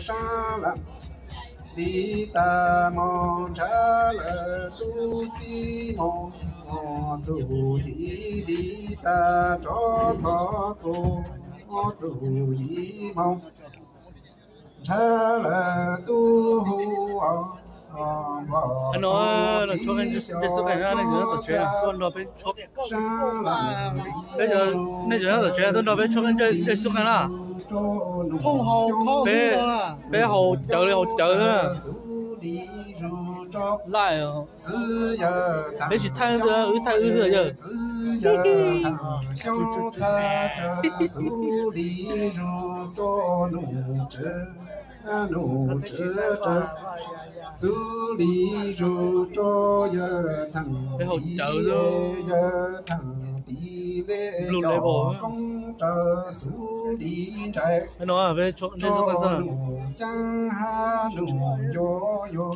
sab laj li tag hmo, ntshav lawm tub txib hmo, txuj yim li tag tsov thov txuj, txuj yim hmo, ntshav lawm tub hu os. Npog no, tshuab qeej ncaws xwb qeej na, nej tseem nyob tom tsev tuaj nrog peb tshuab, sab laj, nej tseem nyob tom tsev tuaj nrog peb tshuab qeej ncaws xwb qeej na. Peb, peb haus cawv li haus cawv xwb na. Laj, peb tsis thaij xwb, wb thaij wb xwb yawg. Xub li zus rau yawg theem, yawg theem tiv lej cov koob raws xub li nraim, tso num ceeb hab num ncuav yuav